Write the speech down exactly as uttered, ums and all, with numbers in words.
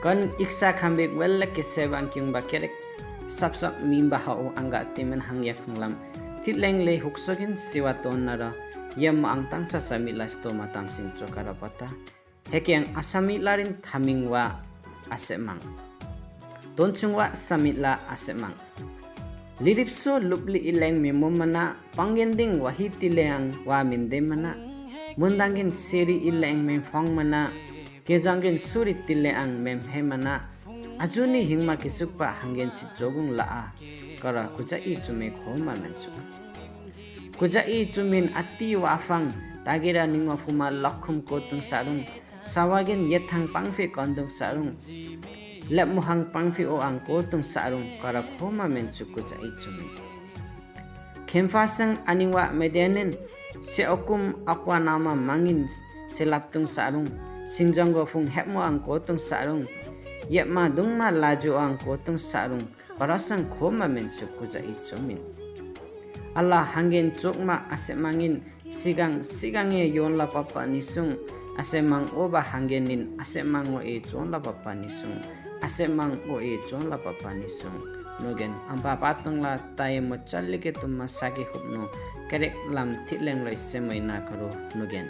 Kon iksa kambik welek ke sebang kiung ba kerek sapsak mimba hau angga timen hangyak tunglam. Titleng le huksogin siwa ton nara. Yem angtang sa samit la sto matam sing chokara pata. Hekeng asamit larin taming wa asemang. Tonsung wa samit la asemang. Lilipso lupli ileng mimum mana, panggending wahi tileang wa minde mana, mundangin siri ileng mimfong mana, kejangin suri tileang mimhe mana, ajuni hingma kisukpa hanggen chichogung laa, kara kuja i chumi khoma mensuk. Kuja i chumin ati wafang, tagira ningwa fuma lakhum kotung sarung, sawagen yethang pangfi kondung sarung. Lepmuhang pangfi oang kotung sarung, kara khoma mensuk kuja i chumin. Kemfasang aningwa medenen, se okum akwa nama mangin selaptung sarung. Singjonggo fung hepmuang kotung sarung. Yepma dungma lajuang kotung sarung. Parasang khoma mensuk kuja i chumin. Ala hanggen chukma asemangin sigang sigange yonla papa nisung, asemang oba hanggenin asemang o e chonla papa nisung, asemang o e chonla papa nisung. Nugen ampa patungla taye mo chalike tumma saki hupnu, kerek lam titleng loi semai na karo nugen.